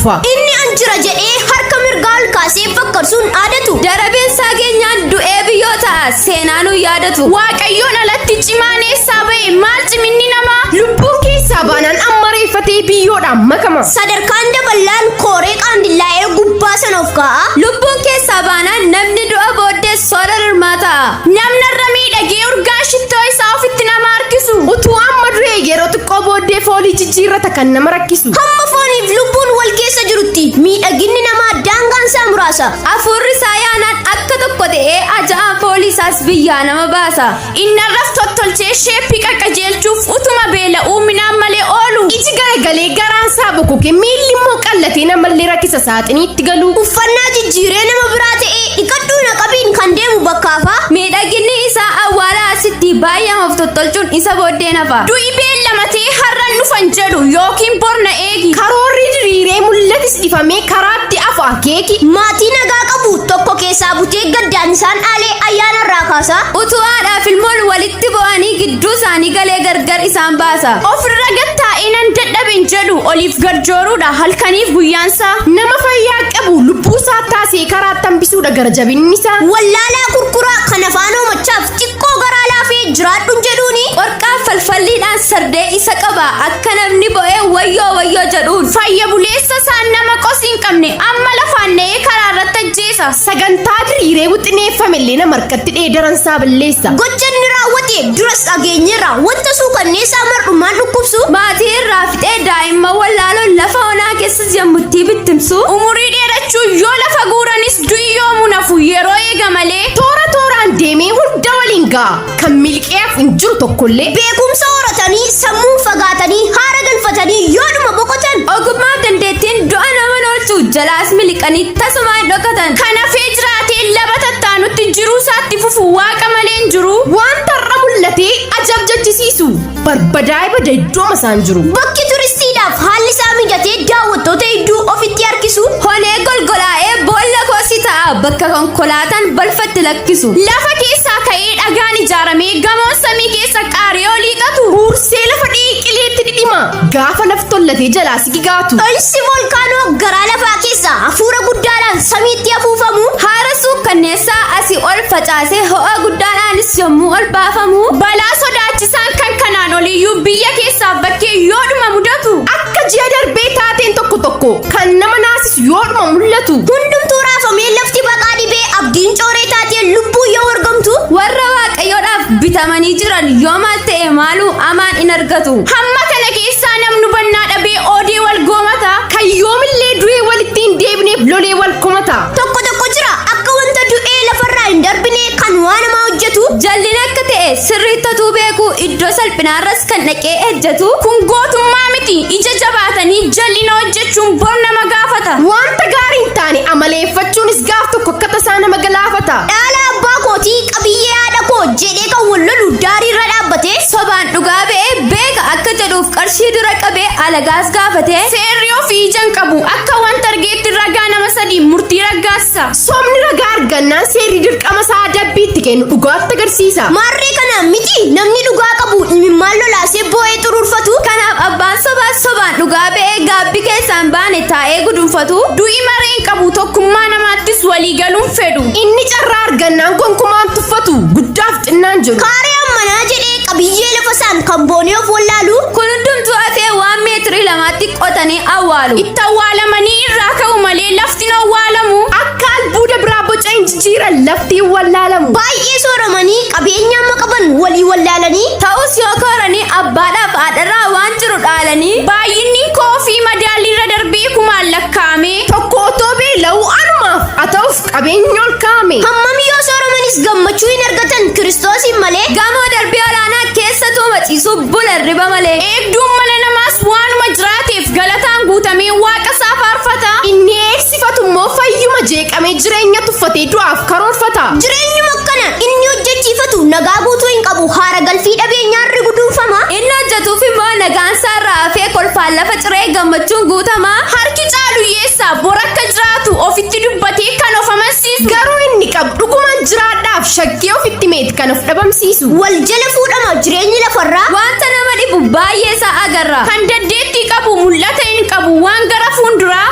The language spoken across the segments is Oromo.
dhufa. Inni an jira jedhee harka mirgaa ol kaasee fakkarsuun dhaadatu. Darabeen isaa geenyaan du'ee biyyoo ta'a seenaa nu yaadatu. Waaqayyoon alatti cimaan eessaa ba'e maal ciminni namaa? Lubbuun keessaa baanaan amma reeffatee biyyoodhaan makama. Sadarkaan daballaan kooree qaandillaa'ee gubbaa sana of kaa'a. Lubbuun keessaa baanaan namni du'a booddee soora rirmaa ta'a. Namni irra miidhagee urgaa shittoo isaa ofitti nama harkisu. Utuu amma du'ee yeroo xiqqoo booddee foolii jijjiirrata kan nama rakkisu. Hamma fooniif lubbuun wal keessa jirutti miidhaginni namaa daangaan isaa muraasa. Hafuurri isaa yaanaan akka tokko ta'ee aja'aan foolii isaas biyyaa nama baasa. Inni arraf tottolchee sheeppii qaqqajeelchuuf utuma beela'uu minaan malee oolu. Iji garagalee garaan isaa bokoke miilli immoo qallatee namallee rakkisa saaxiniitti galu. Uffannaa jijjiiree nama biraa ta'ee dhiqadhuu na qabiin kan deemu bakkaafa. Miidhaginni isaa awwaala asitti baay'ee of tottolchuun isa booddee nafa. Du'i beellamatee har'an dhufan jedhu yookiin borna eegi. Karoorri diriiree mul'atis dhifamee karaatti afu akeeki. Maatii nagaa qabu tokko keessaa butee gaddaan isaan dhaalee ayyaana irraa kaasa. Utuu haadhaaf ilmoon walitti bo'anii gidduu isaanii galee gargar isaan baasa. Ofirra gattaa'ee nan dadhabin jedhu oliif garjooruudha halkaniif guyyaansaa. Nama fayyaa qabu lubbuu isaa taasee karaatti hambisuudha gara jabinni isaa. Wallaalaa kurkuraa kan afaan hoomachaaf xiqqoo garaa laafee jiraadhuun jedhuuni. Qorqaan falfalliidhaan sardee isa qaba akka namni bo'ee wayyoo wayyoo jedhuun. Fayya buleessa isaan nama qosii hin qabne amma lafaan na'ee karaa irratti ajjeesa. Sagantaa diriiree wixineeffame illee nama harkatti dheedaran isaa balleessa. Gocha inni raawwate duras dhageenyeerra wanta suukanneessaa mar'ummaan dhukkubsu. Maatii irraa fixee daa'imman wallaaloon lafa onaa keessas yommuttii bittimsu. Umurii dheerachuu yoo lafa guuranis du'i yoomuu nafu yeroo eega malee. Toora tooraan deemee hunda waliin ga'a. Kan miliqeef hin jiru tokkollee. Beekumsa horatanii sammuun fagaatanii haara galfatanii yoodhuma boqotan. Ogummaa dandeettiin du'a nama oolchu jalaas miliqanii tasumaa hin dhokatan. Kan hafee jiraatee laba tattaanutti jiruu isaatti fufu waaqa malee hin jiru. Wanta har'a mul'atee ajab jechisiisu barbadaa'ee bada iddooma isaan jiru. Bakki turistiidhaaf haalli isaa mijatee daawwattoota hedduu ofitti harkisu. Honee golgolaa'ee boolla koosii ta'a bakka konkolaataan balfatti lakkisu. Lafa keessaa ka'ee dhagaan ijaaramee gamoon samii keessa qaaree olii qatu. Huursee lafa dhiiqileetti dhidhima. Gaafa laf tollatee jalaa si gigaatu. Dhohinsi volkaanoo garaa lafaa keessa hafuura guddaadhaan samiitti afuufamu. Haara suukkanneessaa asii ol facaasee ho'a guddaadhaanis yommuu ol baafamu. Balaa sodaachisaan kan kanaan oliyyuu biyya keessaaf bakkee yoodhuma mudatu. Akka ji'a darbee taateen tokko tokko kan nama naasisu yoodhuma mul'atu. Hundumtuu raafamee lafti baqaa dhibee abdiin cooree taatee lubbuu yoo argamtu. Warra waaqayyoodhaaf bitamanii jiran yoo maal ta'e maaluu amaan in argatu. Hamma kana keessaa namni hubannaa dhabee oodee wal goomata. Kan yoomillee du'ee walitti hin deebineef lolee wal komata. Tokko tokko jira akka wanta du'ee lafarraa hin darbine kan waa namaa hojjetu. Jallina akka ta'e sirriittatuu beeku iddoo salphinaarras kan dhaqee ejjetu. Kun gootummaa miti ija jabaatanii jallina hojjechuun bor nama gaafata. Wanta gaarii hin taane amaleeffachuunis gaaf tokko akka tasaa nama galaafata. Dhaala abbaa kootii qabiyyee haadha koo jedhee kan wal lolu daariirra dhaabbate. Sobaan dhugaa ba'ee beeka akka jedhuuf qarshii dura qabee alagaas gaafate. Seerri ofii ija hin qabu akka wanta argeetti ragaa nama sadii murtii raggaasisa. Sobni ragaa argannaan seerri dirqama isaa adabbiitti kennu dhugaatti agarsiisa. Maarree kana miti namni dhugaa qabu imimmaan lolaasee boo'ee xuruurfatu. Kanaaf abbaan sobaa sobaan dhugaa ba'ee gaabbii keessaan baane taa'ee gudunfatu. Du'i maree hin qabu tokkummaa namaattis walii galuun fedhu. Inni carraa argannaan gonkumaan tuffatu guddaaf xinnaan jiru. Kaaree ammanaa jedhee qabiyyee lafa isaan kan boonee of wallaalu. Kun hundumtuu hafee waan meetirii lamaatti qotanii awwaalu. Itti awwaalamanii irraa ka'u malee lafti hin awwaalamu. Akka albuuda biraa boca hin jijjiiran lafti hin wallaalamu. Baay'ee sooramanii qabeenya amma qaban walii wallaalanii. Ta'us yoo kooranii abbaadhaaf haadharraa waan jiru dhaalanii. Baay'inni koo fi madaalliirra darbee kumaan lakkaa'ame. Tokko otoo beela'uu anumaaf haa ta'uuf qabeenya ol kaa'ame. Hammam yoo sooramanis gammachuu hin argatan kiristoosiin malee. Gamoo darbii olaanaa keessa tuuma ciisuu bula riba malee. Eegduun mana namaas waanuma jiraateef galataan guutamee waaqa isaa faarfata. Inni eegsifatu immoo fayyuma jeeqamee jireenya tuffatee du'aaf karoorfata. Jireenyuma akkana inni hojjechiifatu nagaa guutuu hin qabu haara galfii dhabeenyaarri guduunfama. Inni hojjetuuf immoo nagaan isaarraa hafee kolfaan lafa ciree gammachuun guutama. Harki caalu hiyyeessaa bor akka jiraatu ofitti dubbatee kan of amansiisu. Garuu inni qabu dhugumaan jiraadhaaf shakkii ofitti meeti kan of dhabamsiisu. Wal jala fuudhama jireenyi lafarraa. Wanta nama dhibu baay'ee isaa agarra. Kan dandeettii qabu mul'ata hin qabu waan gara fuulduraa.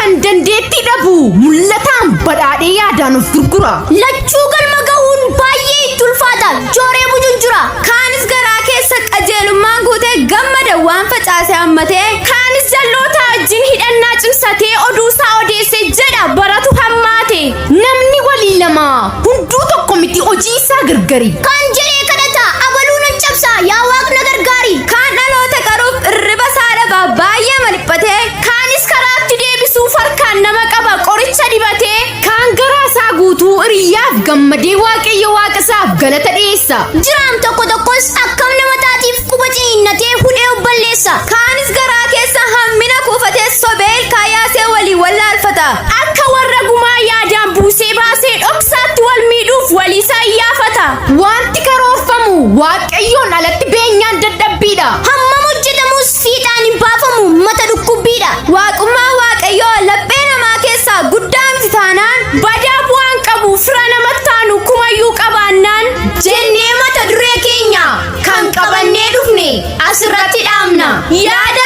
Kan dandeettii dhabu mul'ataan badhaadhee yaadaan of gurgura. Lachuu galma gahuun baay'ee itti ulfaata. Jooree bujunjura. Kaanis garaa keessa qajeelummaan guutee gammada waan facaase hammatee. Kaanis jalloota wajjin hidhannaa cimsatee oduusaa odeesse jedha baratu hammaate. Namni walii lama hunduu tokko miti, hojii isaa gargari. Kaan jedhee kadhata, abaluu nan cabsaa, yaa Waaqna gargaari. Kaan dhaloota qaruuf irriba isaa dhabaa baay'ee maliphatee. Kaanis karaatti deebisuuf harkaan nama qaba qoricha dibatee. Kaan garaa isaa guutuu hiriyyaaf gammadee Waaqayyo Waaqa isaaf galata dhiyeessa. Jiraam tokko tokkos akkam nama taatiif quba ciniinnatee hudhee of balleessa. Kaanis garaa keessa hammina kuufatee sobee ilkaan yaasee walii wallaalfata. Akka warra gumaa yaadaan buusee baasee dhoksaatti wal miidhuuf waliisaa iyyaafata. Wanti karoorfamu Waaqayyoon alatti beenyaan dadhabbiidha. Hammam hojjetamus fiixaan hin baafamu, mata dhukkubbiidha. Waaqummaa Waaqayyoo laphee namaa keessaa guddaa miti taanaan, badaa bu'aan qabu fira namatti taanu kumayyuu qabaannaan. Jennee mata duree keenya kan qabannee dhufne asirratti dhaabna. Yaada